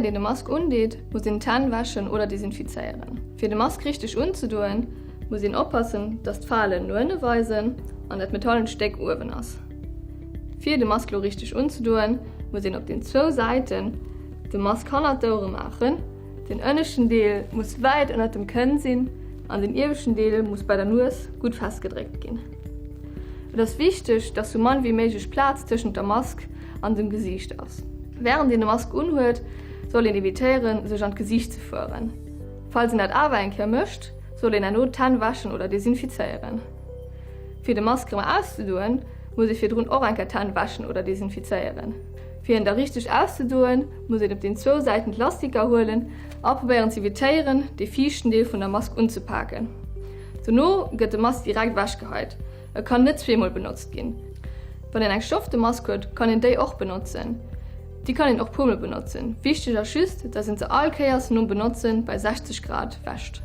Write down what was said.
een de Mask undeet, muss een d'Hänn wäschen oder desinfizéieren. Fir de Mask richteg unzedoen, muss een oppassen, dass d'Falen no ënne weisen an dat metallent Stéck uewen ass. Fir de Mask lo richteg unzedoen, muss een op den zwou Säiten de Mask hannert d'Ouere maachen. Den ënneschten Deel muss wäit ënnert dem Kënn sinn an den ieweschten Deel muss bei der Nues gutt festgedréckt ginn. Et ass wichteg, dass sou mann wéi méiglech Plaz tëschent der Mask an dem Gesiicht ass. Wärend een de Mask unhuet, soll een evitéieren, sech an d'Gesiicht ze fueren. Falls een dat awer eng Kéier mécht, soll een herno d'Hänn wäschen oder desinfizéieren. Fir de Mask erëm auszedoen, muss ee virdrun och eng Kéier d'Hänn wäschen oder desinfizéieren. Fir en da richteg auszedoen, muss een op den zwou Säiten d'Lastiker huelen a probéieren z'evitéieren, dee viischten Deel vun der Mask unzepaken. Dono gëtt de Mask direkt ewechgeheit, e kann net zweemol benotzt ginn. Wann een eng stofte Mask huet, kann een déi och benotzen. Déi kann een och puermol benotzen, wichteg ass just, dass een se all Kéiers nom Benotzen bei 60 Grad wäscht.